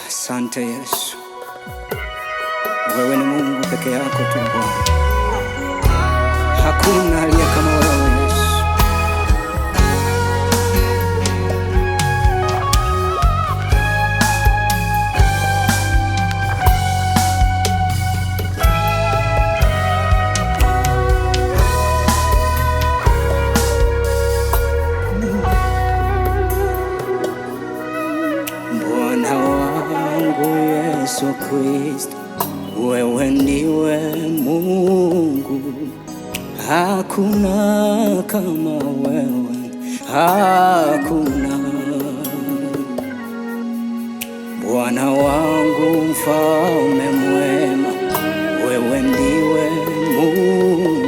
Asante Yesu, wewe ni Mungu peke yako tu Bwana, hakuna aliye kama wewe Yesu. Bwana wangu Yesu Kristo, wewe ndiwe Mungu, hakuna kama wewe, hakuna. Bwana wangu mfalme mwema, wewe ndiwe Mungu,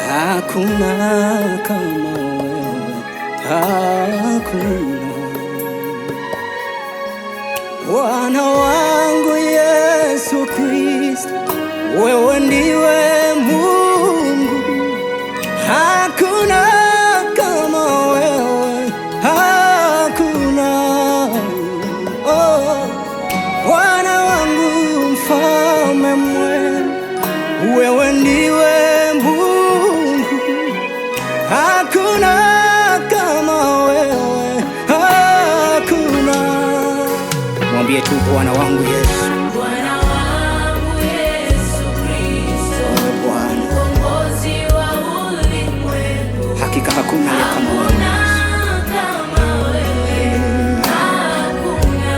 hakuna kama wewe, hakuna. Bwana wangu Yesu Kristo, wewe ndiwe Mungu, hakuna kama wewe, hakuna. Oh, Bwana wangu mfalme mwema, wewe ndiwe Mungu, hakuna kama wewe, hakuna. Mwambie tu Bwana wangu Yesu, Bwana wangu Yesu Kristo, wewe Bwana, mkombozi wa ulimwengu, hakika hakuna aliye kama wewe. hakuna kama wewe, hakuna.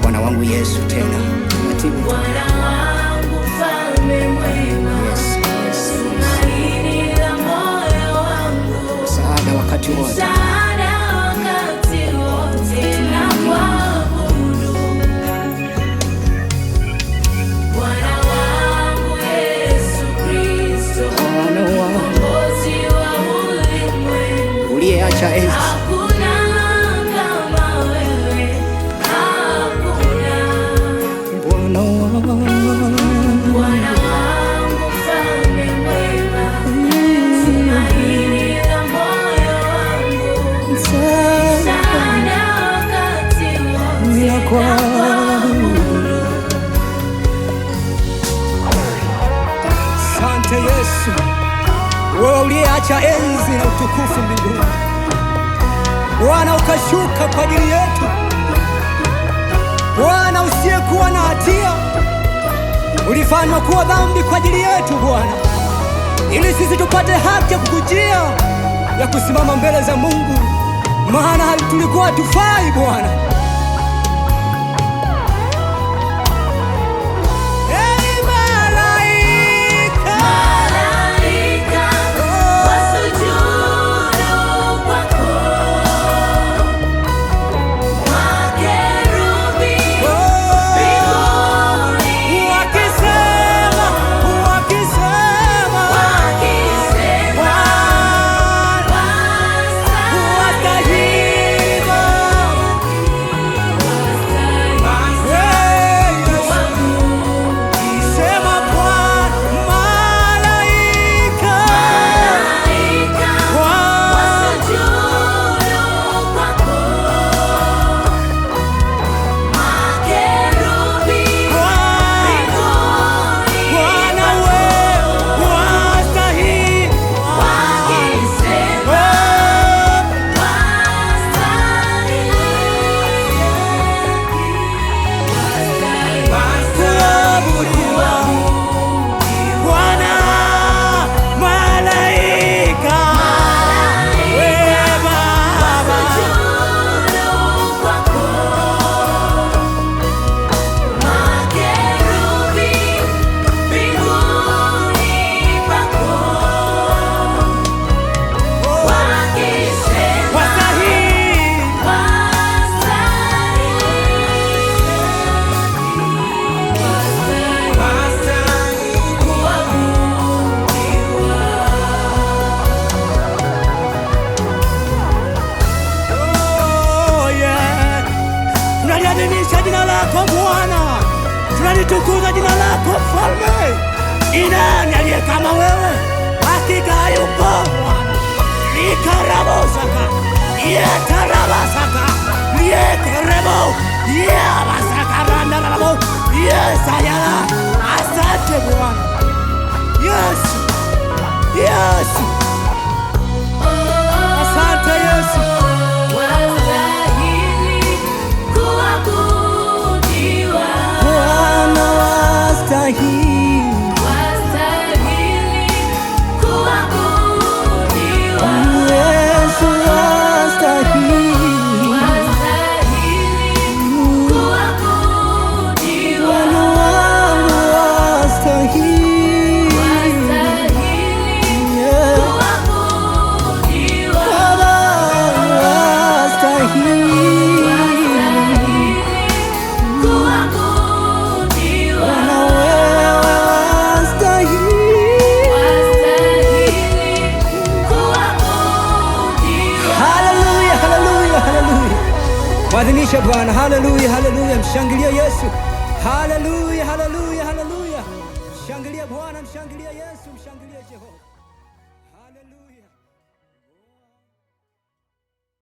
Bwana wangu Yesu, tena taratibu tu. Bwana wangu mfalme mwema, Yes, yes, yes. tumaini la moyo wangu, Msaada wakati wote, msaada wakati wote na kuabudu. Bwana wangu Yesu Kristo, Bwana wangu mkombozi wa ulimwengu, uliyeacha enzi, hakuna kama wewe, hakuna. Bwana wangu Bwana wangu mfalme mwema, tumaini la moyo wangu, msaada msaada wakati wote na na kuabudu. kuabudu. Asante Yesu, wewe uliyeacha enzi na utukufu mbinguni, Bwana ukashuka kwa ajili yetu. Bwana usiyekuwa na hatia ulifanywa kuwa dhambi kwa ajili yetu Bwana, ili sisi tupate haki ya kukujia, ya kusimama mbele za Mungu, maana tulikuwa hatufai Bwana. Hey, malaika, Malaika oh, wasujudu kwako, makerubi oh, mbinguni wakisema, wakisema, wakisema, Bwana wastahili, wastahili Baba. wastahili Hey, Yesu. Sema Bwana, malaika, Malaika Bwana wasujudu kwako, makerubi Bwana, mbinguni Bwana wewe wastahili. wakisema, Oh, kuabudiwa. Bwana, malaika, wewe Baba, wastahili. Oh, yeah. Tunaliadhimisha jina lako Bwana, tunalitukuza jina lako Mfalme. Ni nani aliye kama wewe? Hakika hayupo Bwana. Likarabosaka yetarabasaka lieterebo. Yeah, masakaranda rabo. Yes, ayala. Asante Bwana. Yesu. Yesu. Asante Yesu. Wastahili kuabudiwa. Bwana wastahili. Wastahili kuabudiwa. Yesu wastahili. Wastahili kuabudiwa. Bwana wangu wastahili. Wastahili Yeah. kuabudiwa. Baba wastahili. Wastahili kuabudiwa. Bwana wewe wastahili. Wastahili kuabudiwa. Haleluya, haleluya, haleluya. Mwadhimishe Bwana. Haleluya, haleluya. Mshangilie Yesu. Haleluya, haleluya, haleluya. Mshangilie Bwana, mshangilie Yesu, mshangilie Jehova.